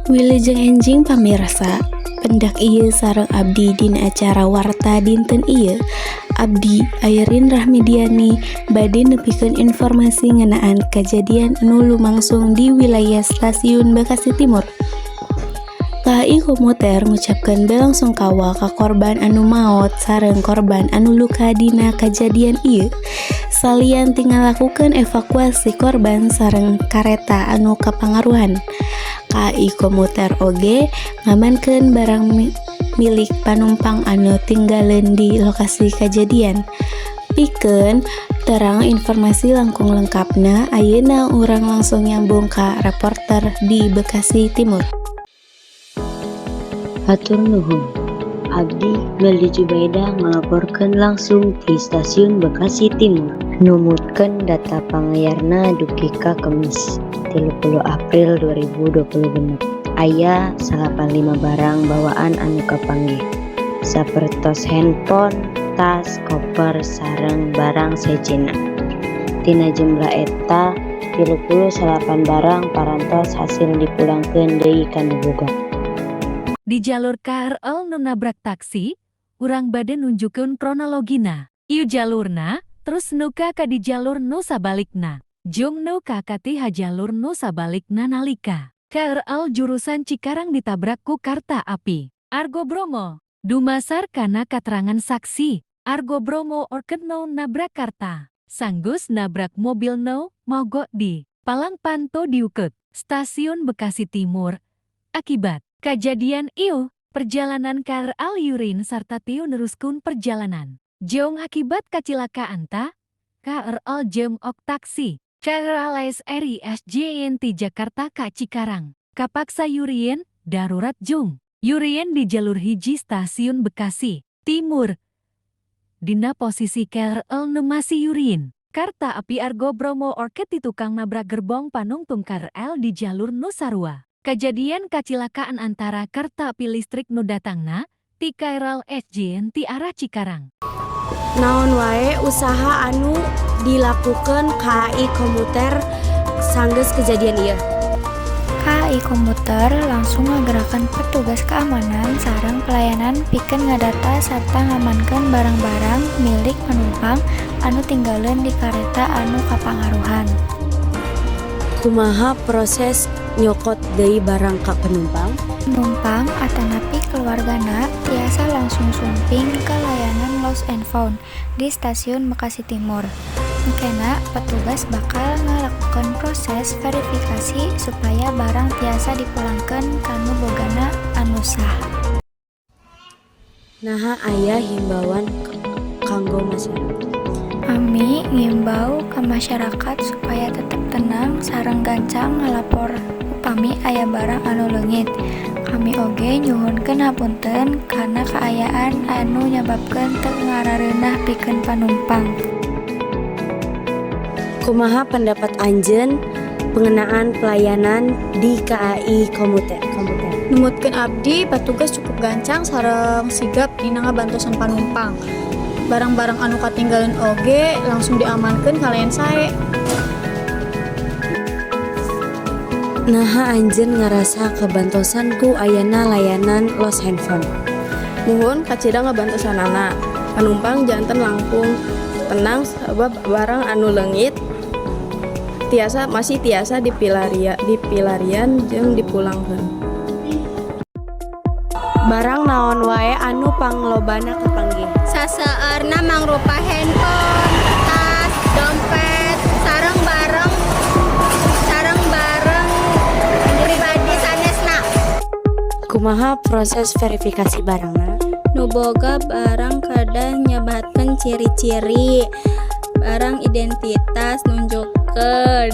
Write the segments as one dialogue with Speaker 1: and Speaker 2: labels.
Speaker 1: Wilujeng enjing pamirsa, pendak ieu sareng abdi dina acara Warta dinten ieu. Abdi Airin Rahmidiani bade nepikeun informasi ngeunaan kajadian anu lumangsung di wilayah Stasiun Bekasi Timur. KAI Komuter ngucapkeun bela sungkawa ka korban anu maot sareng korban anu luka dina kajadian ieu. Salian ti ngalakukeun evakuasi korban sareng kareta anu kapangaruhan, KAI Komuter oge ngamankeun barang milik panumpang anu tinggaleun di lokasi kajadian. Pikeun terang informasi langkung lengkapna, ayeuna urang langsung nyambung ka reporter di Bekasi Timur.
Speaker 2: Hatur nuhun. Abdi Meldi Jubaedah ngalaporkeun langsung ti Stasiun Bekasi Timur. Numutkeun data panganyarna dugi ka Kemis, 30 April 2026, aya 95 barang bawaan anu kapanggih, sapertos handphone, tas, koper, sareng barang sejenna. Tina jumlah eta, 39 barang parantos hasil dipulangkeun deui ka nu boga.
Speaker 3: Di jalur KRL nu nabrak taksi, urang bade nunjukkeun kronologina. Ieu jalurna, terus nu ka di jalur nu sabalikna. Jeung nu katiha jalur nu sabalikna nalika KRL jurusan Cikarang ditabrak ku karta api Argo Bromo. Dumasar kana katerangan saksi, Argo Bromo Orked nu nabrak karta sanggeus nabrak mobil nu mogok di Palang Panto diukeut Stasiun Bekasi Timur. Akibat kajadian ieu, perjalanan KRL Yurin sarta teu neruskeun perjalanan. Jeung akibat kacilakaan ta, KRL jeung ok taksi KRL SRI SJNT Jakarta ka Cikarang kapaksa Yurien darurat jeung Yurien di jalur hiji Stasiun Bekasi Timur. Dina posisi KRL nu masih Yurien, Karta api Argo Bromo Orked ti tukang nabrak gerbong panungtung KRL di jalur nu sarua. Kejadian kacilakaan antara kereta api listrik nu datangna ti KRL SJN ti arah Cikarang.
Speaker 4: Naon wae usaha anu dilakukan KAI Komuter sanggeus kejadian ieu?
Speaker 5: KAI Komuter langsung ngagerakan petugas keamanan sareng pelayanan pikeun ngadata sarta ngamankeun barang-barang milik penumpang anu tinggaleun di kareta anu kapangaruhan.
Speaker 4: Kumaha proses nyokot deui barang ka penumpang?
Speaker 5: Penumpang atanapi keluargana tiasa langsung sumping ke layanan lost and found di Stasiun Bekasi Timur. Engkena petugas bakal ngalakukeun proses verifikasi supaya barang tiasa dipulangkeun ka nu bogana anu sah.
Speaker 4: Naha aya himbauan kanggo masyarakat?
Speaker 5: Kami ngimbau ka masyarakat supaya tetep tenang sareng gancang ngalapor upami aya barang anu leungit. Kami oge nyuhunkeun hapunten kana kaayaan anu nyababkeun teu ngarareunah pikeun panumpang.
Speaker 4: Kumaha pendapat anjeun pengenaan pelayanan di KAI Komuter? Komuter.
Speaker 6: Numutkeun abdi, patugas cukup gancang sareng sigap dina ngabantosan panumpang. Barang-barang anu katinggalan oge langsung diamankeun kalayan sae.
Speaker 4: Naha anjeun ngarasa kabantosan ku ayana layanan lost handphone?
Speaker 7: Muhun, kacida ngabantosanana. Panumpang janten langkung tenang sabab barang anu leungit tiasa masih tiasa dipilarian jeung dipulangkeun.
Speaker 4: Barang naon wae anu panglobana kapanggih?
Speaker 8: Sasaeurna mangrupa handphone, tas, dompet, sareng barang pribadi sanesna.
Speaker 4: Kumaha proses verifikasi barangna?
Speaker 8: Nu boga barang kedah nyebatkeun ciri-ciri barang, identitas nunjukkeun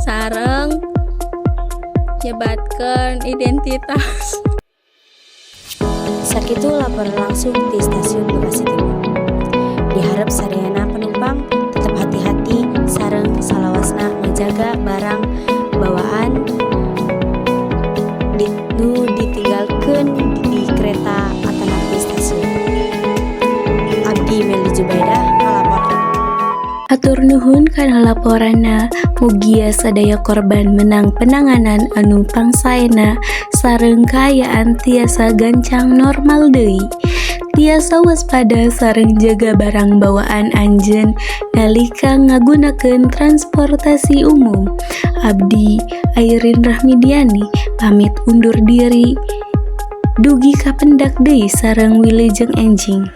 Speaker 8: sareng nyebatkeun identitas.
Speaker 4: Sakitu laporan langsung di Stasiun Bekasi Timur. Diharap sadayana penumpang tetap hati-hati sareng salawasna ngajaga barang bawaan nu ditinggalkeun di kereta atanapi stasiun. Abdi Meli Jubaedah ngalaporkeun.
Speaker 1: Hatur nuhun. Nuhun kana laporanna, mugia sadaya korban menang penanganan anu pangsaena sareng kaayaan tiasa gancang normal deui. Tiasa waspada sareng jaga barang bawaan anjeun nalika ngagunakeun transportasi umum. Abdi Airin Rahmidiani pamit undur diri, dugi kapendak deui sareng wilujeng enjing.